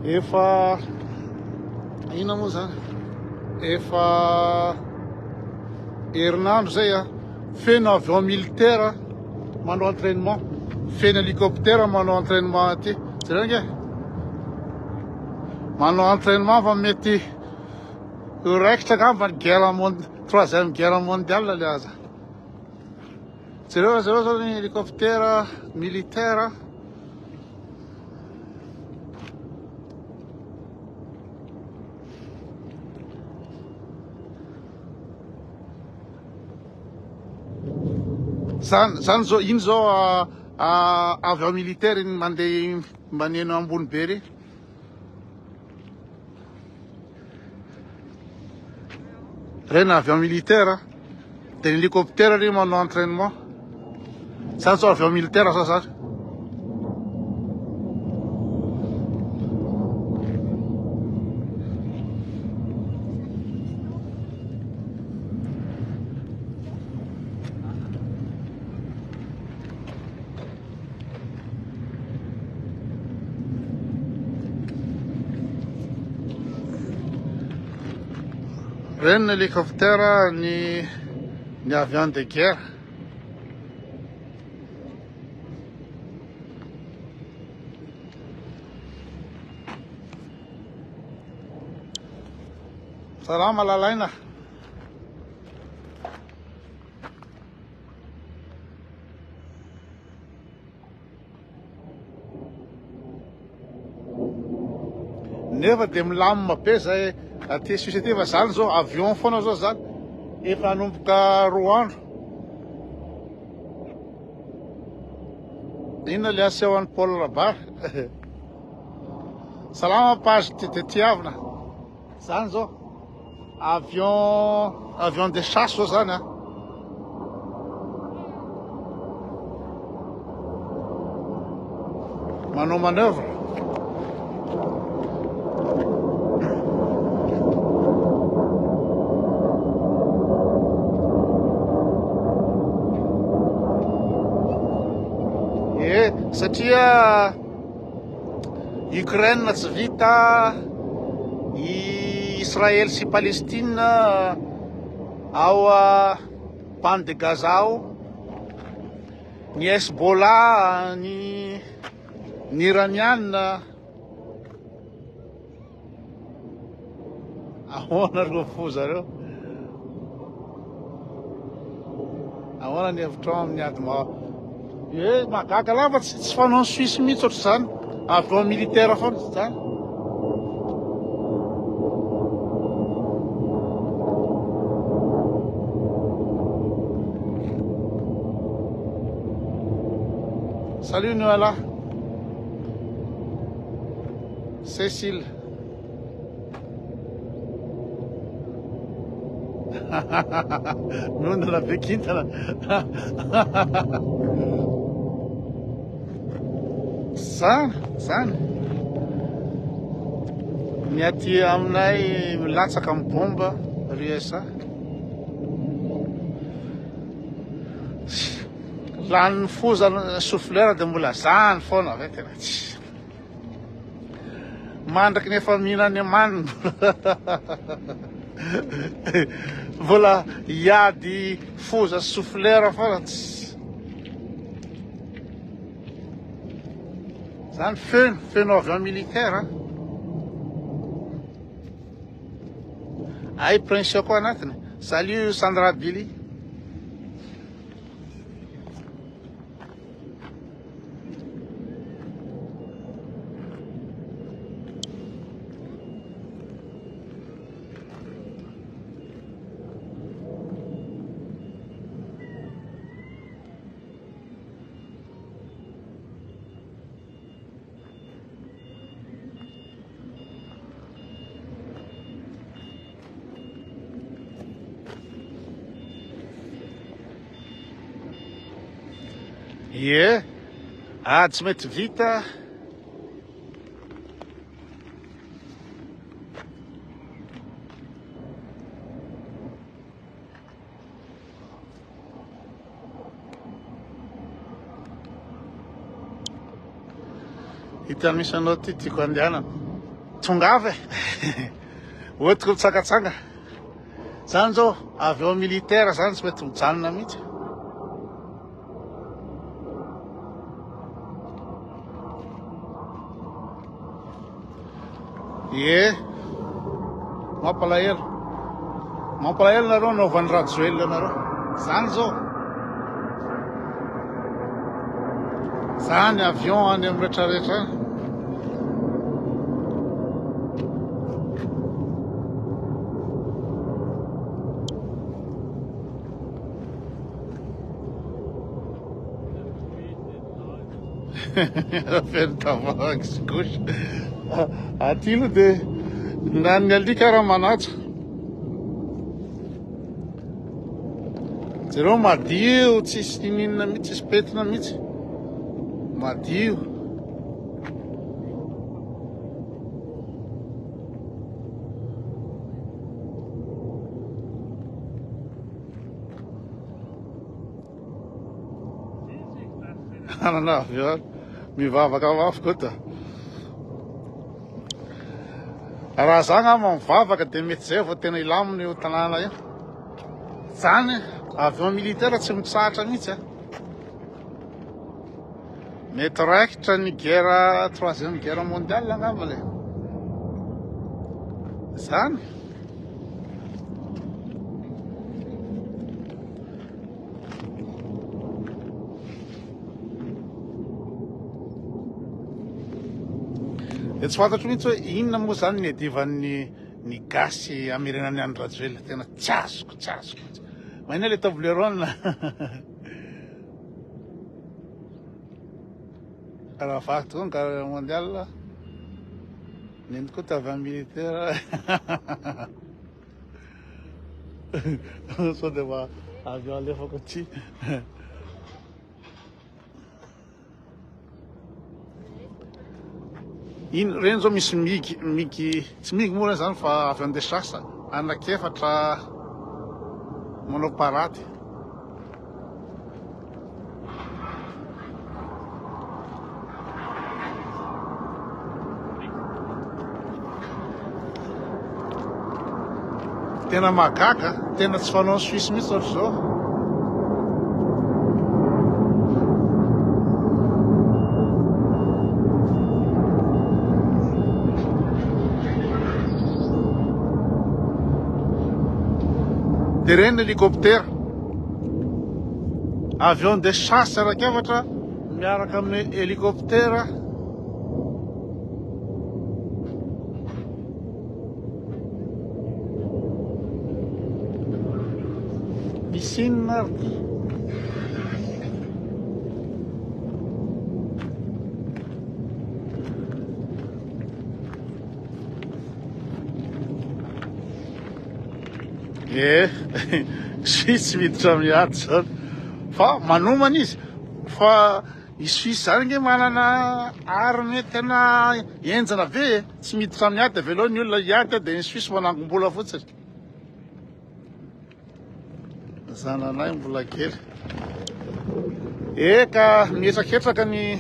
Efa inona moa zany? Efa herinandro zay a, feno avion militaire manao entrainement, feno hélicoptère manao entrainement aty. Jereo ange. Manao entrainement fa mety ho raikitra angamba ny guerre monde, troisième guerre mondiale le aza. Jereo jereo zao ny hélicoptère militaire. Zany zany zao iny zao avion militaire iny mandeha maneno ambony be re. Reny avion militaire de ny hélicoptère re manao entrainement. Zany zao avion militaire zao zany. Reny ny hélicoptère ny ny avion de guerre. Salama Lalaina. Nefa dia milamina be zay aty Suisse aty fa zany zao avion foana zao zany efa hanomboka roa andro. Inona le aseho an'i Paul Rabary? Salama page de tiavina. Zany zao avion avion de chasse zao zany a. Manao manoeuvre. Eh, satria Ukraine tsy vita, i Israël sy Palestine ao bande de Gaza ao, ny Hezbollah, ny ny Iraniana. Ahoana reo foza reo? Ahoana ny hevitrao amin'ny ady ma Eh, mahagaga lava tsy tsy fanao ny Suisse mihitsy ohatr'izany. Avion militaire foana zany. Salut Noëlla. Cécile. Miondana be kintana. Zany, zany. Ny aty aminay milatsaka amin'ny bomba ry USA. Lanin'ny foza souffleur dia mbola zany foana ve tena tsy. Mandraky ny efa mihinana amaniny mbola hiady foza sy souffleur foana tsy zany feno feno avion militaire ay prince koa anatiny salut Sandra Billy Ie, ady tsy mety vita. Ity misy anao ity tiako andehanana. Tongava e! Hoentiko mitsangatsangana. Zany zao avion militaire zany tsy mety mijanona mihitsy. Ie. Mampalahelo. Mampalahelo nareo anaovan'i Rajoelina nareo. Zany zao. Zany avion any amin'ny retraretra any. Feno tavoahangy sy gauche. Aty aloha dia na ny alika ara manaja. Jereo madio, tsisy ininona mihitsy, tsisy pentina mihitsy. Madio. Anana avy any. Mivavaka mafy koa Raha za angamba mivavaka dia mety zay vao tena hilamina io tanàna io. Zany avion militaire tsy mitsahatra mihitsy a. Mety raikitra ny guerre troisième guerre mondiale angamba le. Zany. Dia tsy fantatro mihitsy hoe inona moa zany ny adivan'ny ny gasy hamerenany an'i Rajoelina. Tena tsy azoko, tsy azoko mihitsy. Mahina le Toblerone. Raha vaky tokoa ny guerre mondiale, neny koa tavan'ny militaire. Sao dia mba avy alefako aty. Iny reny zao misy migy migy tsy migy moa reny zany fa avion de chasse anankiefatra manao parade. Tena mahagaga, tena tsy fanao ny Suisse mihitsy ohatr'izao. Dia ireny hélicoptère. Avion de chasse iraikefatra miaraka amin'ny hélicoptère. Piscine ary ty. Eh, Suisse tsy miditra amin'ny ady zany. Fa manomana izy. Fa i Suisse zany nge manana armée tena henjana be e. Tsy miditra amin'ny ady avy aloha ny olona hiady dia ny Suisse manangom-bola fotsiny. Zananay mbola kely. Eh ka mihetraketraka ny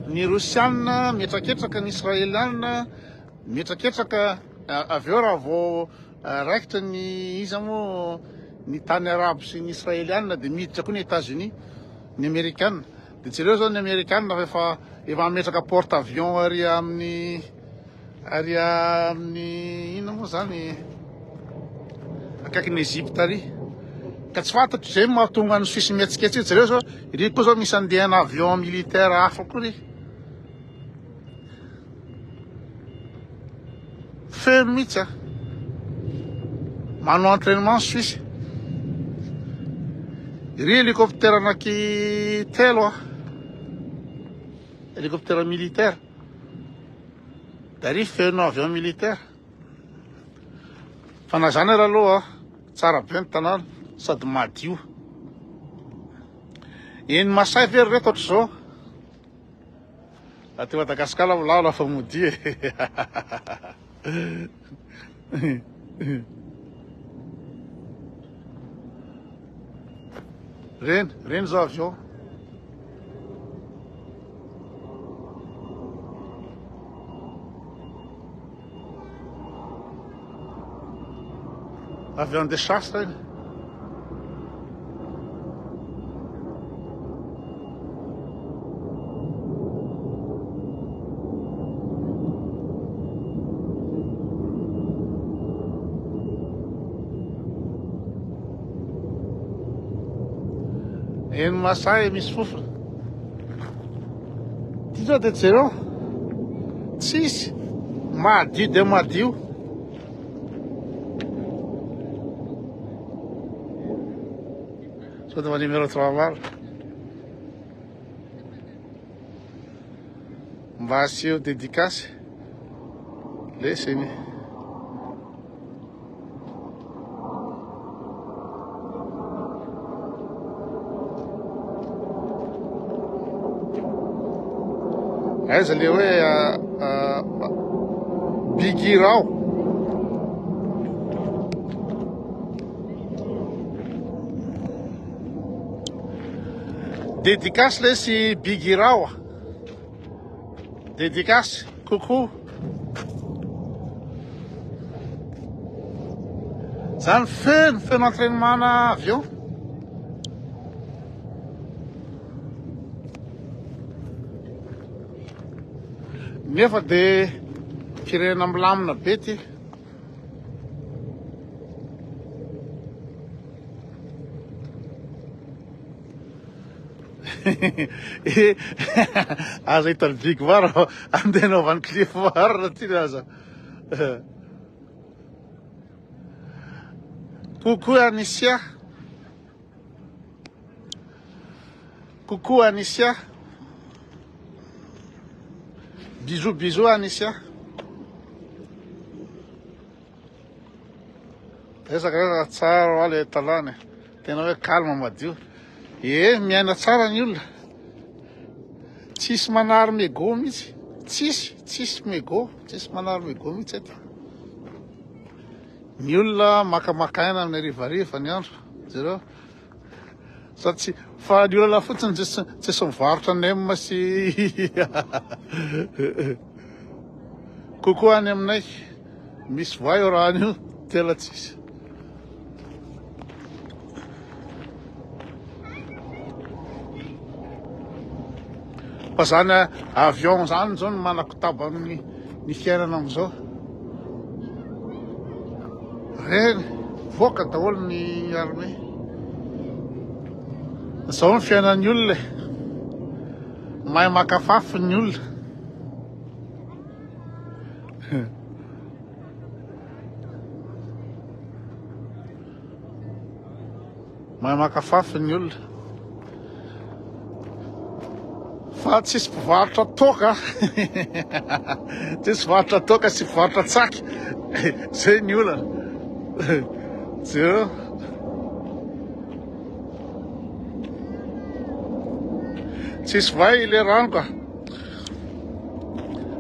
ny Rosiana, mihetraketraka ny Israeliana, mihetraketraka avy eo raha vao raikitra ny iza moa ny tany arabo sy ny israeliana dia miditra koa ny États-Unis, ny Amerikana. Dia jereo zao ny Amerikana fa efa efa mametraka porte avion ary amin'ny ary amin'ny inona moa zany akaikin'ny Egypte ary. Ka tsy fantatro izay mahatonga ny Suisse mihetsiketsika. Jereo zao, iry koa zao misy andiana avion militaire hafa koa ry. Feno mihitsy a. Manao entraînement Suisse. Iry hélicoptère anaky telo a. Hélicoptère militaire. Dari feno avion militaire. Fa na zany ara aloha tsara be ny tanàna sady madio. Eny Masay ve ry reto ohatr'izao? Aty Madagascar milahina fa modia e. Reny, reny zao avion. Avion de chasse reny. Eny Masay misy fofona. Ty zao de jereo. Tsisy. Madio dia madio. Sao de numéro 3 valo. Mba asio dédicace. Lesy. Aiza le hoe Bigirao? Dédicace lesy Bigirao a. Dédicace, coucou. Zany feno, feno entraînement na avion. Nefa de firenena milamina be ty. Aza hitan'ny big bar andeha anaovan'ny clip marina ty aza. Coucou Anicia. Coucou Anicia. Bisous bisous Anicia. Resaka resaka tsara hoa le talana e. Tena hoe calme madio. Ee miaina tsara ny olona. Tsisy manary mégot mihitsy. Tsisy, tsisy mégot, tsisy manary mégot mihitsy eto. Ny olona makamaka aina amin'ny harivariva ny andro. Jereo. Sa tsy fa ny olana fotsiny tsisy tsisy mivarotra nem sy Coucou any aminay. Misy voay io rano io, tena tsisy. Fa zany avion zany zao no manakotaba amin'ny ny fiainana amin'izao. Reny, voaka daholo ny armée. Zao ny fiainan'ny olona e. Mahay maka fafy ny olona. Mahay maka fafy ny olona. Fa tsisy mpivarotra toaka. Tsisy mpivarotra toaka sy mpivarotra tsaky. Zay ny olana. Jereo. Tsisy vay le rano ka.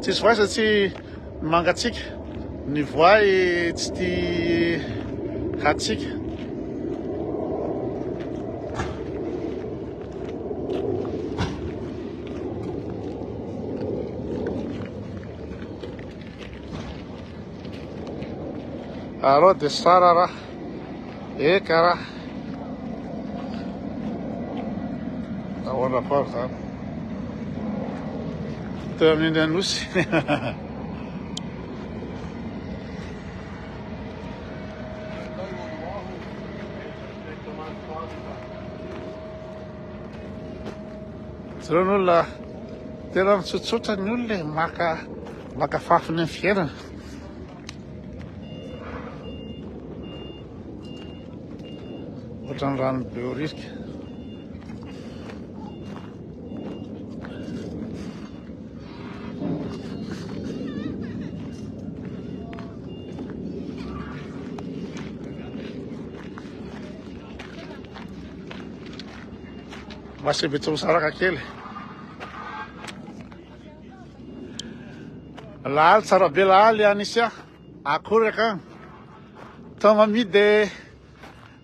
Tsisy voay satria mangatsiaka. Ny voay tsy tia hatsiaka. Arô de sara raha. Eka raha. Ahoana koa zany? Teo amin'ny Anosy. Jereo ny olona, tena mitsotsotra ny olona e, maka maka fafiny ny fiainana. Ohatran'ny rano Behoririka. Masebetsa misaraka kely. Lahaly tsara be lahaly Anisia. Akory aka. Tonga mi de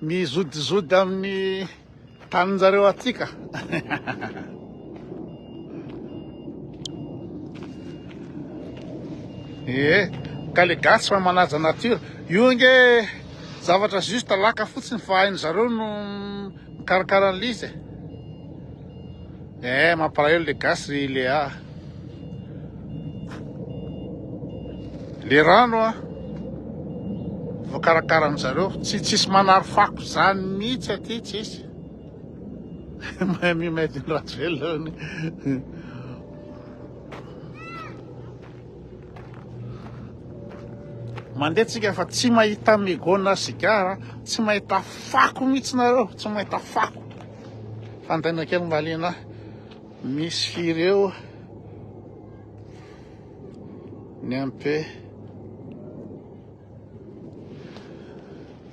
mizodizody amin'ny taninjareo aty ka. Ee, ka le gasy fa manaja nature. Io ange Zavatra juste laka fotsiny fa hainy zareo no mikarakara an'le izy e. Eh, mampalahelo le gasy ry Léa. Le rano a voakarakaran zareo. Tsy tsisy manary fako zany mihitsy aty tsisy. Miami made in Rajoelina hono. Mandeha tsika fa tsy mahita mégot na sigara, tsy mahita fako mihitsy nareo, tsy mahita fako. Fandaina kely mbaliana misy firy eo ny MP.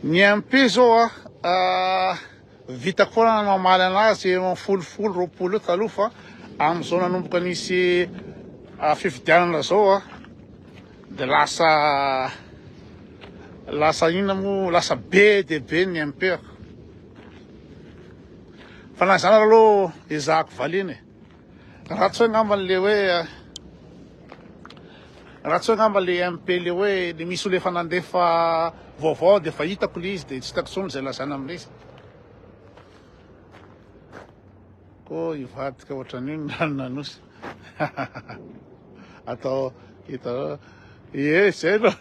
Ny MP zao a Vitako foana ny mamaly anazy eo amin'ny folofolo, 20 eo taloha fa amin'izao nanomboka nisy fifidianana zao a de lasa lasa inona moa lasa be dia be ny MP ako. Fa na izany ary aloha ezahako valiana e. Raha tsy hoe angamba le hoe raha tsy hoe angamba le MP le hoe le misy olona efa nandefa vaovao de efa hitako le izy de tsy hitako intsony izay lazaina amin'ilay izy. Ko hivadika ohatran'io ny ranon'Anosy. Atao hitanao. Ie, zay no.